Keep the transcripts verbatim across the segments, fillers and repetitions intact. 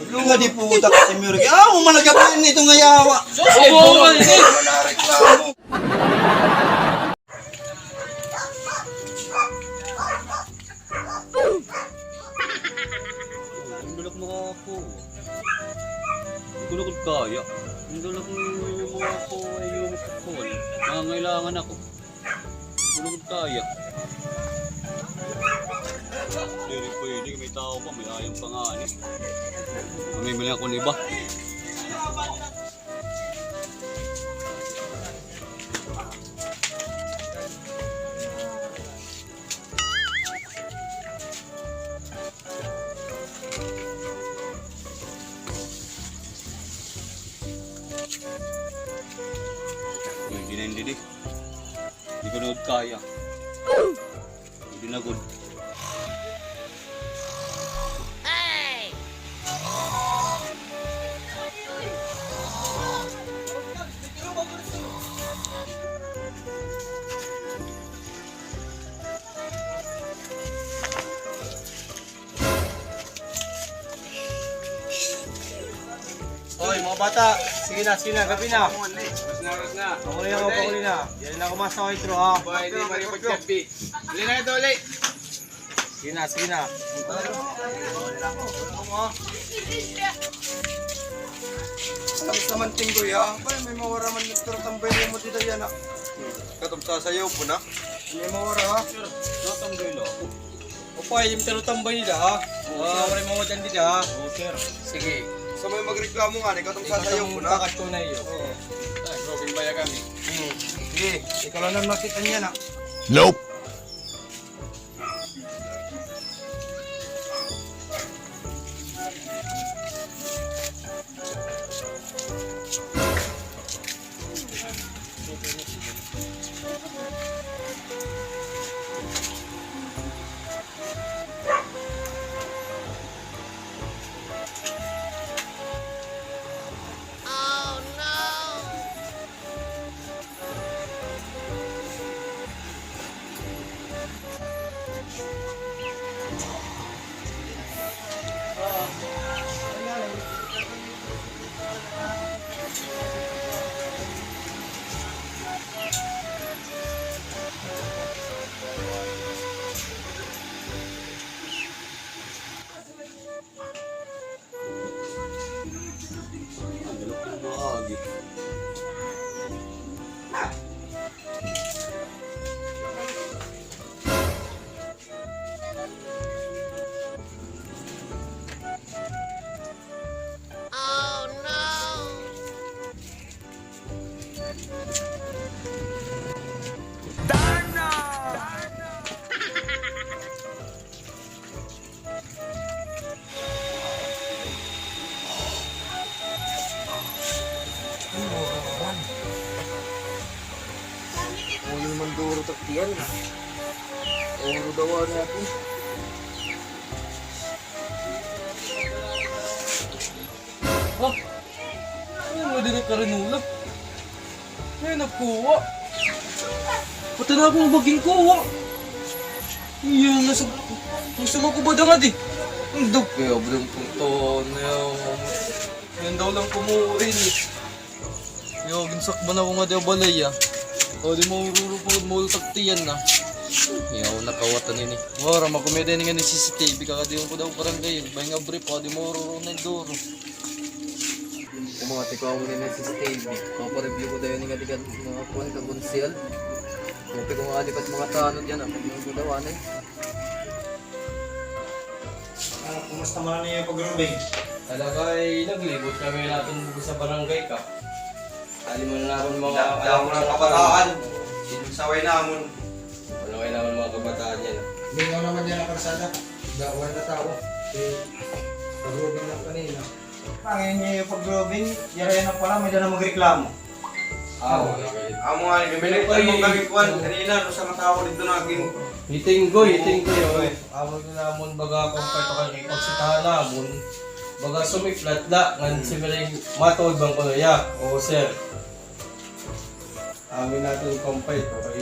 Lunga di puta ka si Mirky. Ah, umalaga pa ito nga yawa. Sus, ito nga ini. Wala reklamo. Ang dulak mo ako. Hindi ko na kaya. Ang dulak mo ako ay yung sakon. Nangangailangan ako. Tulog kaya. Diri pwede, may tao pa, may ayam pa nga, ani. Mamimili ako ng iba. Uy, di na, hindi, di. Di ko na gud kaya. Di na gud. Oy, mga bata. Sige na, sige na. Gabi na. Oras na, oras na. Panguli na ako, panguli na. Yan na ako, mga saway, bro, ha? Bye, di ba yung pagkapi? Uli na ito, uli. Sige na, sige na. Alam sa man, Tinggoy, ha? Bay, may mawara man nagturutambay mo dito yan, ha? Katong sasayaw po na. May mawara, ha? Sir, natambay na ako. Opo, ay, yung pero tambay nila, ha? Oo, sir. Wala yung mga dyan dito, ha? Oo, sir. Sige. Sa may magreklamo nga, ikaw tong sasayaw ko na. Kakat ko na iyo. Oo. Ay, bro, bimbaya kami. Hmm. Sige, ikaw lang na makita niya na. Nope. Ulo naman duro taktiyan. Oro daw natin. Ha? Ano nga din ang karinula? Ay, nakuha. Pati na akong baging kuha. Iyan, nasa, nasa makubad ang adi. Ang dog, kaya ba yung punto na yun? Yan daw lang kumuha rin eh. Yo, ginsakban ako nga di balay, ah. O, di mo ruro po, multak tiyan na. Yo, nakawatan ini. Wara, makumida ini nga ni C C T V, kakadiyon ko daw barangay. Bay nga brief, o, di mo ruro na duro. Kung mga tikaw mo na C C T V, mapareview ko daw ini nga di ka, mga kuwan ka, konsehal. Kung tikaw nga di ka mga tanod yan, ah, pag nang gudawa na eh. Ah, kumusta man an iyo pag-roving? Talaga ay naglibot kami naton bugos sa barangay ka. Adi man namon mga, da-, damo nga kabataan. Inugsaway namon. Wala kay namon mga kabataan yan. Lingaw naman dyan an karsada. Da-, wala na tao. Eh, pag-roving lang kanina. Pangin niyo yung pag-roving, yari na pala, may dala magreklamo. Ah, wala kayo. Amo nga, gamitin mo kami kuwan. Kanina, no, sa mga tao dito na, gin- Hitinggoy, hitinggoy, oh. Amo na namon, baga, kung pa ito kayo, pagsitahan namon, baga, sumiplat la, ngan si Miring, matuod bang kuno, ya? Oo, sir. Amin natin yung compile ko, kay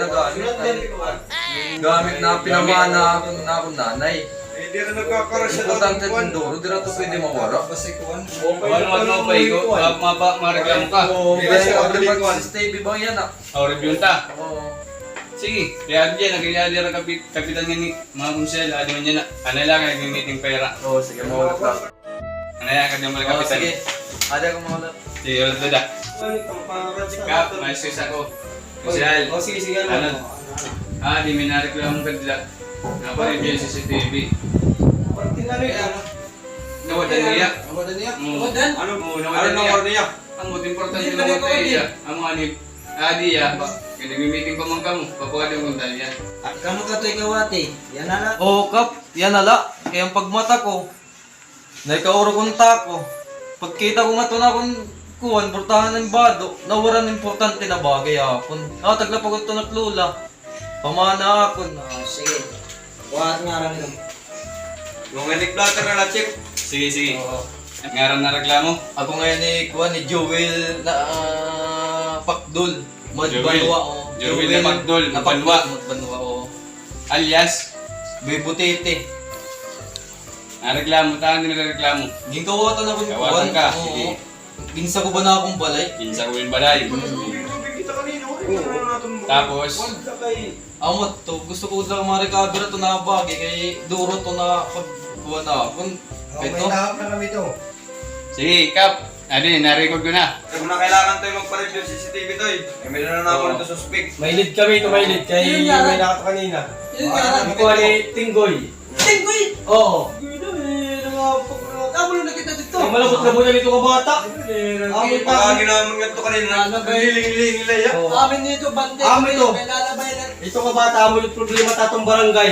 nagamit. Gamit na pinamana akon, akon nanay. Importante it duro, diri ito pwede mawara. Wala, wala pa igo, ma-, ma-, mareklamo ka. Oo, kaya problema si Stevie ba yana? O, review ta. Oo. Sige, kaya diyan, nagkaya diyan ang kapit-, kapitan nga ni Ma'am Michelle, adi man yana. Ano lang, nag-meeting pa yana. Oo, sige, maulat ka. Ano yan, kanyang mga kapitan? Oo, sige. Adi ako maulat. Sige, ulat na da. Kap, may excuse ako. Michelle. O, sige, sige, ano? Ano? Ah, di may nareklamo ka dila. Napalit niya C C T V. Pag tinali, ano? Nawadan niya. Nawadan niya? Mm. Nawadan? Ano? Oo, nawadan niya. Ano nawadan niya? Ang buti importante na nawadan niya. Ang mga ni-, ah, di, ah, ba? Kaya nag-meeting pa man kamo. Papakadi ang kunta niya. Kano ka to ikaw, ate? Yana la? Oo, Kap. Yana la. Kaya ang pagmata ko, naikaurog unta ako. Pagkita ko nga ito na akon kuwan, portahan ng bado, nawaran importante na bagay akon. Ah, taglapagot ito na Lola. Pamana akon. Ah, sige. Kuha nga rin. Mga nag-blotter na la, Chief. Sige, sige. Oo. Ngaran na reklamo? Ako ngayon ni kuwan, ni Joel na, ah, Pakdol. Joel. Magbanwa, o. Joel na Magdol, Magbanwa. Magbanwa, o. Alias? Boy Butete. Ah, reklamo, taan din reklamo. Ginkawatan ako ni kuwan. Kawatan ka, oo. Sige. Ginsakuban na akon balay. Ginsakuban balay. Mm. Tapos? Amo to, gusto ko lang ma-recover ito na bagay, kay duro ito na pagkuha na akon. Kay may ito. Tahap na kami ito. Sige, Kap. Adi, na-record ko na. Kay mo na kailangan to yung magpa-review C C T V to eh. Kay may na naman ito suspect. May lead kami ito, may lead. Kay may nakato kanina. Yun nga. Ikuha ni Tinggoy. Tinggoy! Oo. Tinggoy na, eh, nangapag-, amo na nakita dito. Ay, malabot na mo na nito ka bata. Amo pa. Ang ginaman nga ito kanina. Ano ba yun? Hiling-hiling nila, ya. Oo. Amin nito, bante. Amo ito. May lalabay na. Ito ka bata, amo yung problema tatong barangay.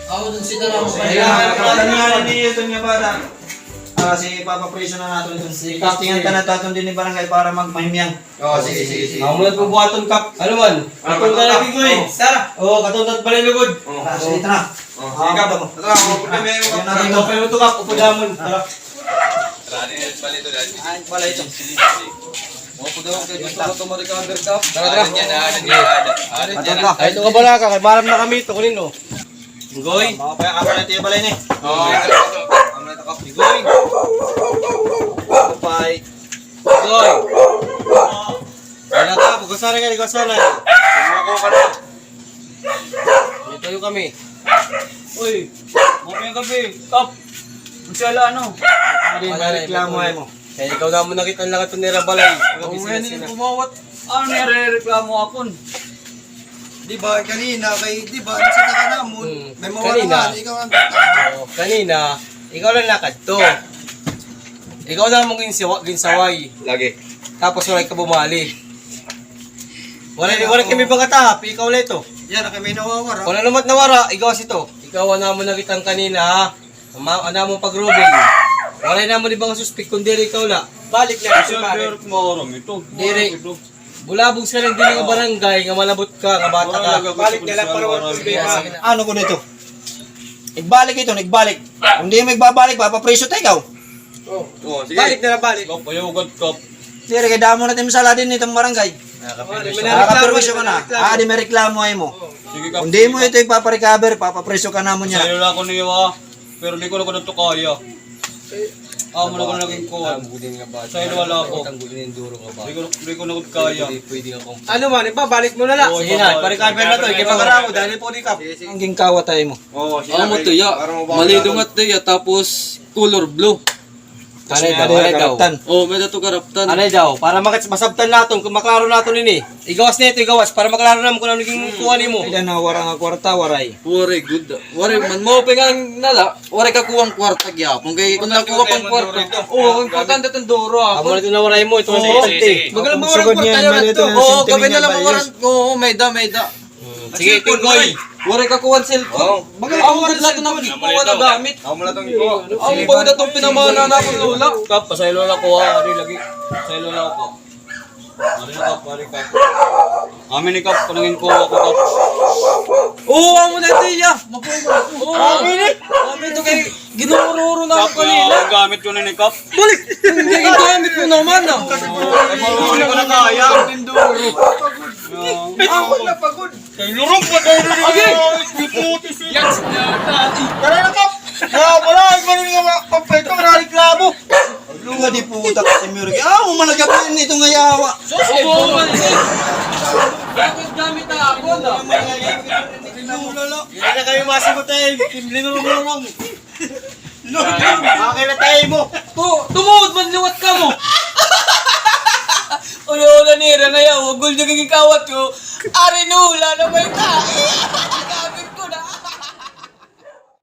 Ako dun si Tarang. Kailangan ka na niya, niya, ito niya bata. Ah, si Papa Preso na nato ito. Testingan ka na taton din ni barangay para magmahimyang. Oo, sige, sige, sige. Amo na ito buhaton, Kap. Ano man? Katong na lagi ko eh. Sara. Oo, katong na balay lugod. Oo, sige, tara. Oo, sige, Kap. Tara, upo na may mga. Yan na ito, pero ito, Kap, upo damon. Tara. Tara, ano yun? Balay ito, dali. Ay, balay ito. Sige, sige. Upo daw, kay gusto ko ito ma-recover, Kap. Tara, tara. Ano yan, ano yan, ano yan? Ano yan? Ay, ito ka bala ka, kay baram na kami, ito kunin, no? Goy. Mga paya ka pala ito yung balay ni. Oo. Ang mga takap ni Goy. Goy. Goy. Wala ka, pagkasara ka, pagkasara. Sumuko ka na. May tayo kami. Uy, mapayang gabi. Kap, masyala, ano? Ano yung reklamo ay mo? Kaya ikaw naman nakita lang ito nira balay. Kung ngayon yung kumawat, ano nire-reklamo akon? Di ba, kanina, kay, di ba, nagsita ka namon, may mawala kanina. Ikaw ang tata. Oo, kanina, ikaw lang nakadto. Ikaw lang mong ginsawa-, ginsaway. Lagi. Tapos wala ka bumali. Wala, wala kami mga tahap, ikaw lang ito. Yan, kami nawawara. Wala naman nawara, ikaw si to. Ikaw ang namon nakitang kanina, ha? Ama, ang namon pag-robing. Wala namon ibang suspek, kundi ikaw la. Balik na kasi, pare. Diri. Bulabog sa nang dili nga barangay, nga malabot ka, nga bata ka. Balik na lang para walang problema. Ano ko nito? Igbalik ito, igbalik. Kung di mo igbabalik, papapriso ta ikaw. Oh. Oh, sige. Balik na lang, balik. Kap, ayaw agad, Kap. Diri, kay damo na tim sala din itong barangay. Nakakaperwisyo ka na. Ah, di may reklamo ay mo. Sige, Kap. Kung di mo ito ipaparecover, papapriso ka namon niya. Sayo lang ako niyo, ah. Pero di ko na ko na ito kaya. Amo na ko na naging kuwan. Sa ilo wala ako. Di ko, di ko na ko kaya. Ano man, ibabalik mo na lang. Oo, sige na, ibabalik. Balikan na to. Ikipagkara mo, dali po di ka. Ang ginkawat ay mo. Oo, sige. Amo to, ya. Malidungat to, ya. Tapos, color blue. Anay daw, anay daw. Oh, may-ada to karaptan. Anay daw, para makat-, masabtan naton, kon maklaro naton ini. Igawas na ito, igawas, para maklaro namon kon ano ginkuha nimo. Ay, nawara nga kwarta, waray. Waray gud. Waray man, maupay nga nala, waray kakuha an kwarta gihapon. Kay kon nakuha pa an kwarta. Oo, importante iton duro, ah. Amo na ito nawaray mo, ito na importante. Magalang mawara an kwarta, yun ito. Oo, kami na lang mawara. Oo, may-ada, may-ada. Sige, Tinggoy. Waray kakuha an cellphone. Oo. Amo gud la ito an gikuha nga gamit. Amo la ito an gikuha. Amo ba gud ito an pinamana nakon lola? Kap, pasaylo la ko, ah, ari lagi. Pasaylo la ko. Ari na, Kap, ari, Kap. Amin ni Kap, panangin ko ako, Kap. Oo, amo na ito, iya. Oo, amin ni. Amin ito kay ginuro-uro na ako kanina. Kap, gamit ko na ni Kap. Balik! Hindi, ginamit mo naman, ah. Ay, mawala ko na kaya. Ako na pagod. Kay lurong pa daw rin. Agi! Biputi siya. Tara na, Kap. Kaya pala, ay, mali nga mga kompleto, nariklamo. Nga di puta ka, Timur. Ah, umalagap na ito nga yawa. Sus, kay Buman, eh. Bakit gamit na ako, no? Hindi na kayo masagot, eh. Linurong-lurong. Lord, okay na tayo mo. Tu-, tumuod man liwat kamo. Ulo-ulo nira na yaw, wagol niya gigikawat ko. Ari nula na may tae.